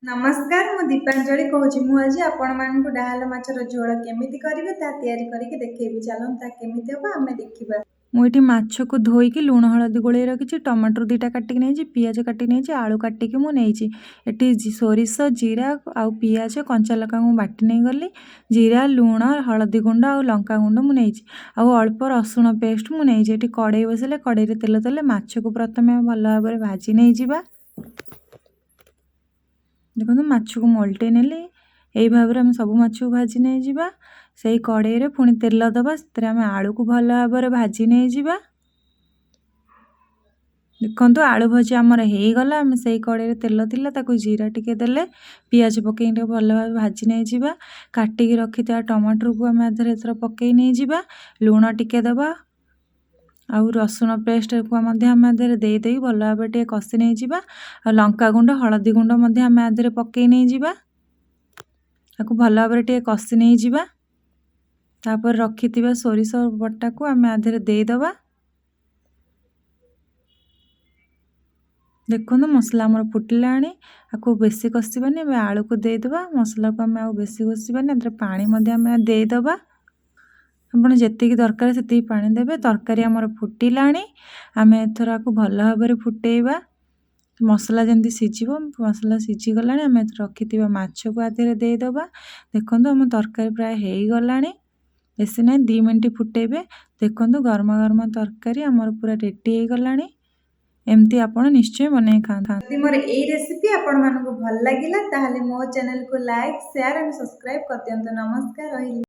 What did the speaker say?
ନମସ୍କାର, ମୁଁ ଦୀପାଞ୍ଜଳି କହୁଛି। ମୁଁ ଆଜି ଆପଣମାନଙ୍କୁ ଡାହାଲ ମାଛର ଝୋଳ କେମିତି କରିବେ, ତାହା ତିଆରି କରିକି ଦେଖେଇବି। ଚାଲନ୍ତୁ, ତାହା କେମିତି ହେବ ଆମେ ଦେଖିବା। ମୁଁ ଏଠି ମାଛକୁ ଧୋଇକି ଲୁଣ ହଳଦୀ ଗୋଳେଇ ରଖିଛି। ଟମାଟୋ 2ଟା କାଟିକି ନେଇଛି, ପିଆଜ କାଟିକି ନେଇଛି, ଆଳୁ କାଟିକି ମୁଁ ନେଇଛି। ଏଠି ସୋରିଷ, ଜିରା ଆଉ ପିଆଜ, କଞ୍ଚା ଲଙ୍କା ମୁଁ ବାଟି ନେଇଗଲି। ଜିରା, ଲୁଣ, ହଳଦୀ ଗୁଣ୍ଡ ଆଉ ଲଙ୍କା ଗୁଣ୍ଡ ମୁଁ ନେଇଛି ଆଉ ଅଳ୍ପ ରସୁଣ ପେଷ୍ଟ ମୁଁ ନେଇଛି। ଏଠି କଡ଼େଇ ବସେଇଲେ, କଡ଼େଇରେ ତେଲ ଦେଲେ ମାଛକୁ ପ୍ରଥମେ ଭଲ ଭାବରେ ଭାଜି ନେଇଯିବା। ଦେଖନ୍ତୁ, ମାଛକୁ ମୁଁ ଓଲଟେଇ ନେଲି। ଏଇ ଭାବରେ ଆମେ ସବୁ ମାଛକୁ ଭାଜି ନେଇଯିବା। ସେଇ କଡ଼େଇରେ ପୁଣି ତେଲ ଦେବା, ସେଥିରେ ଆମେ ଆଳୁକୁ ଭଲ ଭାବରେ ଭାଜି ନେଇଯିବା। ଦେଖନ୍ତୁ, ଆଳୁ ଭଜା ଆମର ହେଇଗଲା। ଆମେ ସେଇ କଡ଼େଇରେ ତେଲ ଥିଲା, ତାକୁ ଜିରା ଟିକେ ଦେଲେ, ପିଆଜ ପକେଇକି ଟିକେ ଭଲ ଭାବେ ଭାଜି ନେଇଯିବା। କାଟିକି ରଖିଥିବା ଟମାଟରକୁ ଆମେ ଏଥିରେ ଏଥର ପକେଇ ନେଇଯିବା। ଲୁଣ ଟିକେ ଦେବା ଆଉ ରସୁଣ ପେଷ୍ଟକୁ ମଧ୍ୟ ଆମେ ଏଥିରେ ଦେଇ ଦେଇ ଭଲ ଭାବରେ ଟିକେ କଷି ନେଇଯିବା। ଆଉ ଲଙ୍କା ଗୁଣ୍ଡ, ହଳଦୀ ଗୁଣ୍ଡ ମଧ୍ୟ ଆମେ ଏଥିରେ ପକେଇ ନେଇଯିବା। ତାକୁ ଭଲ ଭାବରେ ଟିକେ କଷି ନେଇଯିବା। ତାପରେ ରଖିଥିବା ସୋରିଷ ବଟାକୁ ଆମେ ଆ ଦେହରେ ଦେଇଦେବା। ଦେଖନ୍ତୁ, ମସଲା ଆମର ଫୁଟିଲାଣି। ଆକୁ ବେଶୀ କଷିବାନି। ଏବେ ଆଳୁକୁ ଦେଇଦେବା। ମସଲାକୁ ଆମେ ଆଉ ବେଶୀ କଷିବାନି। ଏଥିରେ ପାଣି ମଧ୍ୟ ଆମେ ଦେଇଦେବା। ଆପଣ ଯେତିକି ଦରକାର ସେତିକି ପାଣି ଦେବେ। ତରକାରୀ ଆମର ଫୁଟିଲାଣି। ଆମେ ଏଥର ଆକୁ ଭଲ ଭାବରେ ଫୁଟେଇବା, ମସଲା ଯେମିତି ସିଝିବ। ମସଲା ସିଝିଗଲାଣି। ଆମେ ଏଥର ରଖିଥିବା ମାଛକୁ ଆ ଦେହରେ ଦେଇଦେବା। ଦେଖନ୍ତୁ, ଆମ ତରକାରୀ ପ୍ରାୟ ହେଇଗଲାଣି। ବେଶୀ ନାହିଁ, 2 ମିନିଟ୍ ଫୁଟେଇବେ। ଦେଖନ୍ତୁ, ଗରମ ଗରମ ତରକାରୀ ଆମର ପୁରା ରେଡ଼ି ହେଇଗଲାଣି। ଏମିତି ଆପଣ ନିଶ୍ଚୟ ବନେଇ ଖାଆନ୍ତୁ। ଯଦି ମୋର ଏଇ ରେସିପି ଆପଣମାନଙ୍କୁ ଭଲ ଲାଗିଲା, ତାହେଲେ ମୋ ଚ୍ୟାନେଲକୁ ଲାଇକ୍, ସେୟାର ଆଣ୍ଡ ସବସ୍କ୍ରାଇବ୍ କରିଦିଅନ୍ତୁ। ନମସ୍କାର, ରହିଲି।